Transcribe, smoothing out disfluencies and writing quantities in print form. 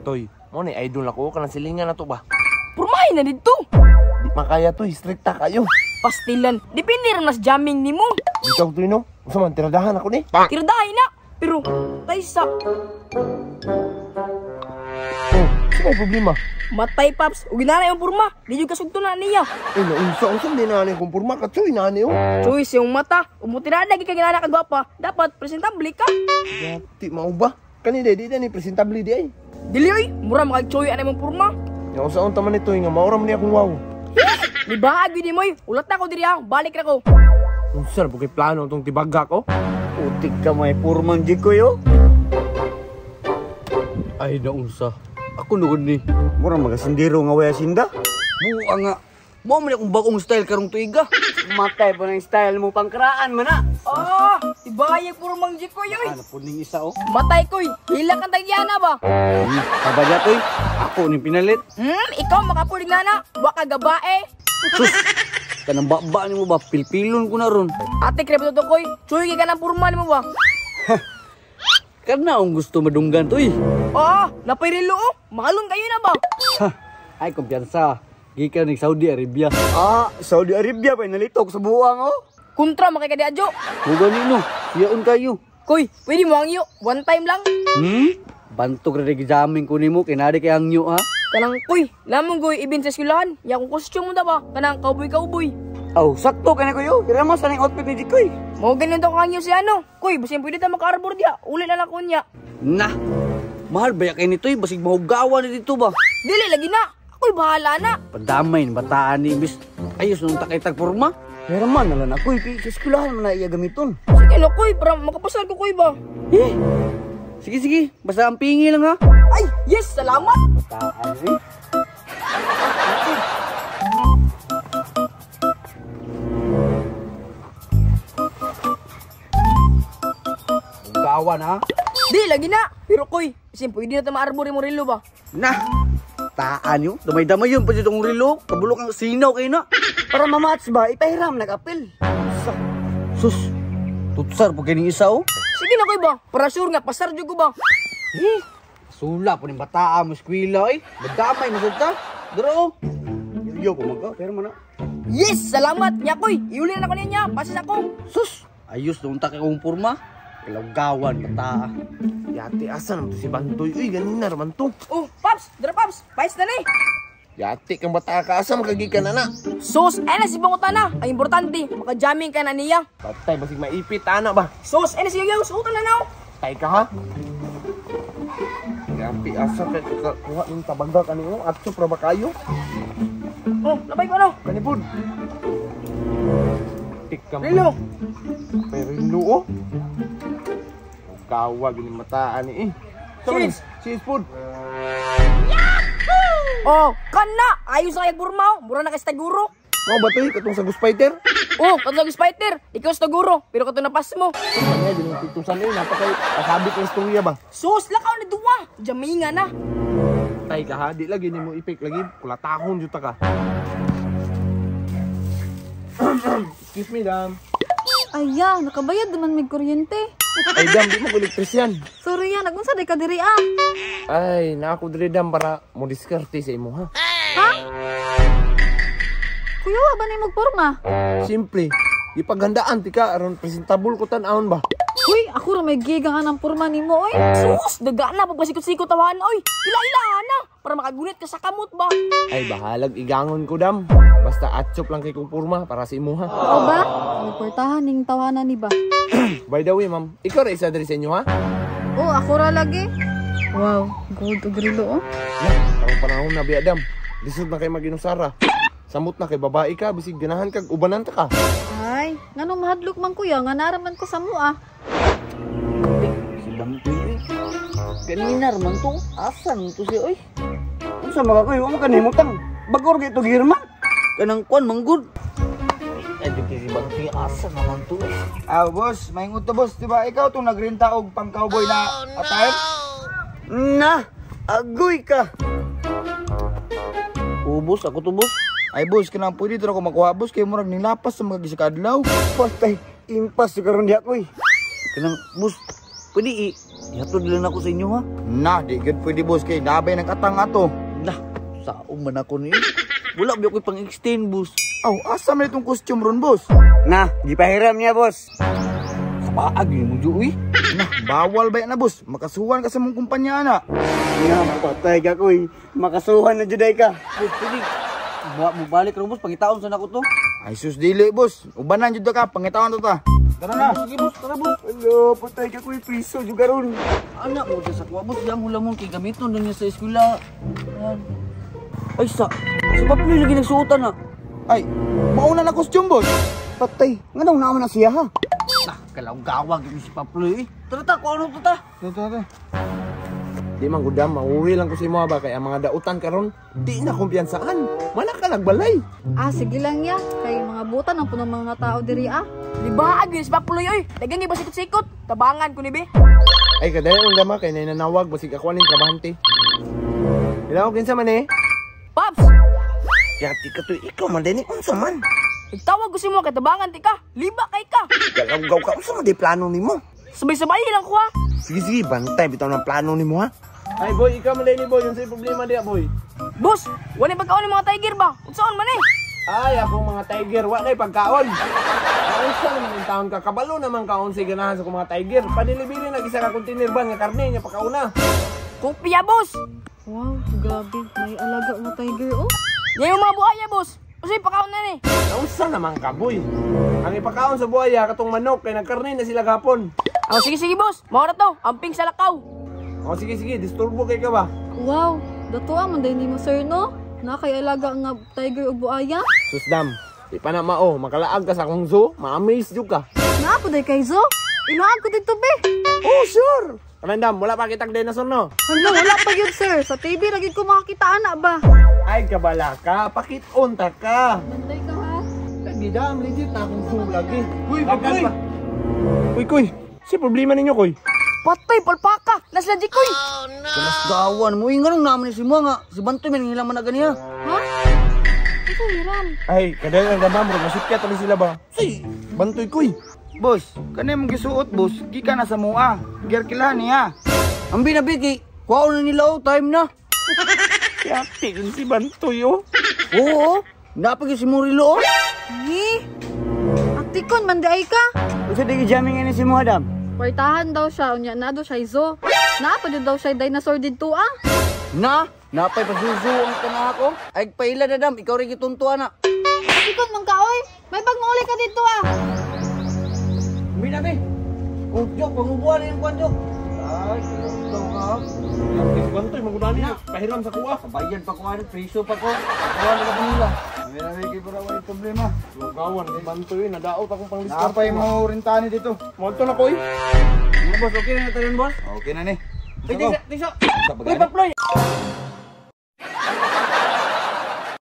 Toy, mo ni idol ako kanang silingan na to ba? Purmahin na dito. Di makaya toy, strikta kayo. Pastilan, depende ra nas jamming nimo. Bitaw toy no. Unsa man tiradahan ako ni? Tiradahin na. Pero taysa. Oh, sa may problema? Matay paps, ug ginana yung purma. Di jud kasugto na niya. Eh, naunsa unsa di na ni kung purma ka toy na ni oh. Choice yung mata, umutirada gi ka ginana ka gwapa. Dapat presentable ka. Dati mao ba? Kani di di ni presentable di ay. Dili oy, mura makag-choy ana imong purma. Ya unsa unta man ito nga maura man ni akong wow. Libahag gyud mo oy. Ulat na ko diri ha, balik ra ko. Unsa na po kay plano tong tibaga ko? Utik ka may purmang Jikoy oh. Ay naunsa. Ako nugod ni. Mura magasindiro nga waya sinda. Buang nga. Mao man akong bagong style karong tuiga. Matay po ng style mo pangkaraan man na. Ah, ibayag purmang Jikoy oy. Ano po ning isa oh. Matay koy, hila kang tagyana ba? Kabadya toy. Ako ning pinalit. Ikaw makapulig na na, wa ka gabae. Sus. Kanang baba nimo ba pilpilon ko na ron. Ate krebo to koy, chuy ka ng purma nimo ba? Kana ang gusto madunggan toy. Ah, napayrilo oh. Mahalon kayo na ba? Ha, ay kumpiyansa. Gikan ning Saudi Arabia. Ah, Saudi Arabia pa nalitok sa buwang oh. Kontra makikadiadyo. Mo gani no. Siyaon kayo. Koy, pwede mo ang iyo. One time lang. Bantog ra gijamming ko nimo kay nari kay ang ha. Kanang koy, lamong goy ibin sa eskwelahan. Ya kung costume mo da ba? Kanang cowboy-cowboy. Aw, sakto kani koyo. Kira mo sa ning outfit ni Jikoy. Mo ganyan to kang si ano. Koy, basin pwede ta maka-arbor diya. Uli na lang ko niya. Na. Mahal ba ya kay nitoy basig mahugawan ni dito ba? Dili lagi na. Ako'y bahala na. Padamay ni bataan ni imbis ayos nung takay tag porma. Pero man nalan ako kay sa eskwelahan man na iya gamiton. Sige na koy, para makapasar ko koy ba. Eh. Sige sige, basta ang pingi lang ha. Ay, yes, salamat. Bataan eh. Hugawan ha. Di lagi na. Pero koy, basin pwede na ta maarbor mo relo ba? Na. Taan yun. Damay-damay yun pa dito ang relo. Kabulok ang sinaw kayo na. Para mamatch ba, ipahiram nag-apil. Sus. Tutsar po kayo isa oh. Sige na koy ba? Para sure nga pasar jud ko ba? Eh. Sula po ni bataa mo eskwela eh. Madamay masud ta. Dara oh. Yo ko magka pero man na. Yes, salamat nya koy. Iuli na ko niya. Pasas ako. Sus. Ayos doon ta kay kong porma. Ilawgawan bataa. Yati asa naman to si Bantoy. Uy, ganina raman to. Oh, Paps, dara Paps. Pais na ni. Yati kang bata ka asa makagikan na na. Sus, ay na si pangutana. Ang importante, maka-jamming ka na niya. Patay basig maipit ana ba. Sus, ay na si Yaw, suotan na now. Tay ka ha. Yati asa kay kuha ning tabaga kani oh, atso pra ba kayo? Oh, labay ko ano. Kani pud. Tik ka. Rilo. May rilo oh. Kawa gini mataan ni eh. Cheese. Cheese food. Yahoo! Oh, kana ayos sa kay burmao, mura na kay Taguro. Mao ba toy katong sa Ghost Fighter? Oh, katong sa Ghost Fighter. Ikaw sa Taguro, pero katong napas mo. Ano din titusan ni napakay pasabit ang istorya ba. Sus, lakaw ni duwa. Jaminga na. Tay ka ha, di lagi nimo ipik lagi kulatahon jud ta ka. Excuse me, dam. Aya, nakabayad naman mig kuryente. Ay dam, di mo ko elektrisyan. Sorry ya, nagunsa day ka diri ah. Ay, na ako diri dam para mo diskarte sa imo ha. Ha? Kuya, wa ba nimo porma? Simple. Ipaghandaan ti ka aron presentable ko tan-awon ba. Uy, ako ra may gigang anang porma nimo oy. Sus, daga na pagpasikot-sikot tawahan oy. Ila-ila na para makagunit ka sa kamot ba. Ay, bahalag igangon ko dam. Basta atsop lang kay kong porma para sa imo ha. O ba? Reportahan ning tawanan ni ba? By the way, ma'am, ikaw ra isa diri sa inyo ha? Oh, ako ra lagi. Wow, gold ug rilo oh. Ya, karong panahon na biya dam. Lisod na kay maginusara. Samot na kay babae ka, bisig ganahan kag ubanan ta ka. Ay, nganong mahadlok man kuya, nga naraman ko sa mua. Si Bantoy. Ganina man to. Asan to siya oy? Unsa maka koy, wa man kanimutang. Bagor kay to girman. Kanang kwan manggod. Ay, di si Bantoy asa naman to. Ah, boss, maingot to boss, di ba? Ikaw tong nagrenta og pang cowboy na attire? Na, agoy ka. Ubos ako to boss. Ay boss, kanang pwede to ako makuha boss kay murag nilapas sa mga gisakadlaw. Patay, impas karon diha koy. Kanang boss, pwede i Ihatod lang ako sa inyo ha. Na, di gud pwede boss kay nabay nagkatang ato. Nah, saong man ako ni. Wala ba ako'y pang-extend, boss. Aw, asa man itong costume ron, boss? Na, gipahiram niya, boss. Kabaag yun mo, Joey. Nah, bawal ba yan na, boss? Makasuhan ka sa mong kumpanya na. Nga, patay ka koy. Makasuhan na juday ka. Boss, pwede. Mubalik ron, boss. Pangitaon sa nako to. Ay sus dili, boss. Ubanan jud ka, pangitawan to ta. Tara na. Sige, boss. Tara, boss. Hello, patay ka koy. Priso juga ron. Anak mo sa kuha, boss. Yang hulamon kay gamiton na niya sa eskwela. Ayan. Ay, sa. Sa paploy lagi nagsuotan na. Ay, mauna na costume, boss. Patay. Nga daw naman na siya ha. Nah, kalawgawag yun si Paploy eh. Tara ta, kuha ano to ta. Tara, tara. Di man gudam, mauwi lang ko sa imo ba kay ang mga dautan karon di na kumpiyansaan. Wala ka nagbalay. Ah, sige lang ya. Kay mga butan ang punong mga tao diri ah. Libaag yun si Paploy oy. Dagang iba sikot-sikot. Tabangan ko ni be. Ay kadayon ang dama kay nanawag basig ako aning trabahante. Hello, kinsa man eh? Paps, Yati ka to, ikaw man din unsa man? nagtawag ko si mo kay tabangan ti ka. Liba kay ka. Gagaw ka unsa man di plano nimo? Sabay-sabay lang ko ha. Sige sige, bantay bitaw ng plano nimo ha. Ay boy, ikaw man din boy, unsay problema diya boy? Boss, wala pagkaon ng mga tiger ba? Unsaon man eh? Ay, akong mga tiger, wa kay pagkaon. Unsa naman yung taon ka, kabalo naman kaon sa ganahan sa akong mga tiger. Padilibili nag isa ka container ban nga karne nya pakauna. Kopya, boss. Wow, grabe. May alaga nga tiger oh. Yan yung mga buhaya, boss. Unsay pakaon na ni? Unsa naman ka boy? Ang ipakaon sa buhaya katong manok kay nagkarne na sila gapon. Oh, sige sige, boss. Mao na to. Amping sa lakaw. O sige sige, disturbo kay ka ba? Wow, datuwa man day nimo sir no. Na kay alaga nga tiger ug buaya. Susdam, di pa na mao, makalaag ka sa akong zoo, ma-amaze jud ka. Naa po day kay zoo. Inaag ko dito be. Oh, sure. Kanandam, wala pa kitang dinosaur no. Hala, wala pa yun sir. Sa TV lagi ko makakita ana ba. Ay, kabala ka, pakit-on ta ka. Bantay ka ha. Ay, dam, legit na akong zoo lagi. Uy, papoy. Uy, kuy, si problema ninyo, kuy. Patay, palpaka. Nasla Jikoy. Kalasgawan mo. Inga nung naman ni si Mua nga. Si Bantoy man ngilang man na ganiya. Ha? Ito hiram. Ay, kadayon ang dama, murag masipyat na sila ba? Si, bantoy, kuy. Boss, kanay mong gisuot, boss. Gikan na sa mua. Gerkilahan niya. Ang binabigi, kuha na nila oh, time na. Yati, yun si Bantoy, oh. Oo, napag si Murilo oh. Ni. Atikon man di ay ka. Unsa di gijamming ini si Muhadam? Kwartahan daw siya unya na daw siya zoo. Naa pa jud daw siya dinosaur didto ah. Na, napay pasuso ang kanako. Ay, paila na dam, ikaw rin gituntuan na. Atikon man ka oy. May bag mauli ka didto ah. Binabi. Oh, Jok, pangubuan na yung kwan, Jok. Ay, ikaw ka. Yati, si Bantoy, magudani na. Pahiram sa kuha. Kabayan pa ko, ano, preso pa ko. Kuha na ka nila. May nabigay para wala problema. Lugawan, si Bantoy, nadaot akong pang-discard. Napay mo rintani dito. Mo na, kuy. Mga boss, okay na tayo, boss? Okay na ni. Ay, tingsa, tingsa. Sa Uy, Paploy!